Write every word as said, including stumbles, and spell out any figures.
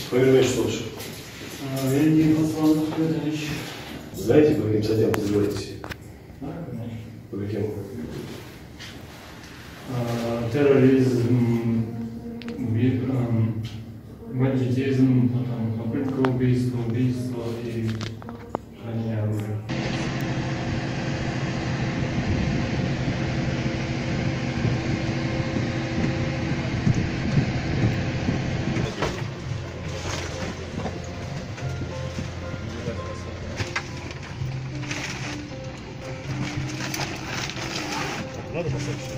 Фамилию, отчество ваше? А, Венедиктов Руслан Ахмедович. Знаете, по каким статьям подозреваетесь? Да, конечно. По каким? А, терроризм, уби-, ам, бандитизм, потом попытка убийства, убийство и хранение оружия. Надо посмотреть.